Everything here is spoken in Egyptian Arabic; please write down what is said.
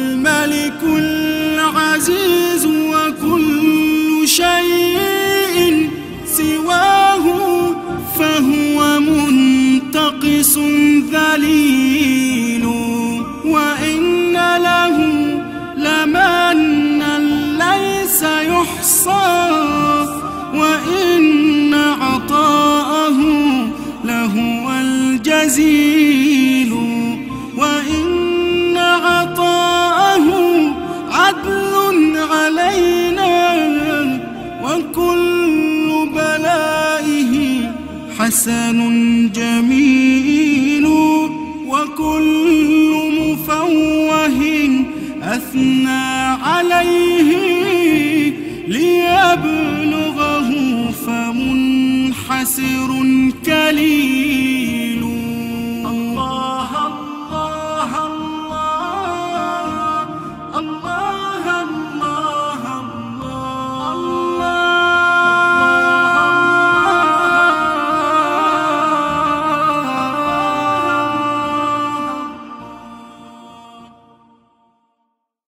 الملك العزيز وكل شيء سواه فهو منتقص ذليل. وإن له لمنا ليس يحصى، وإن عطاءه لهو الجزيل. وإن عطاءه عدل علينا، وكل بلائه حسن جميل. وكل مفوه أثنى عليه ليبلغه فمنحسر كليل.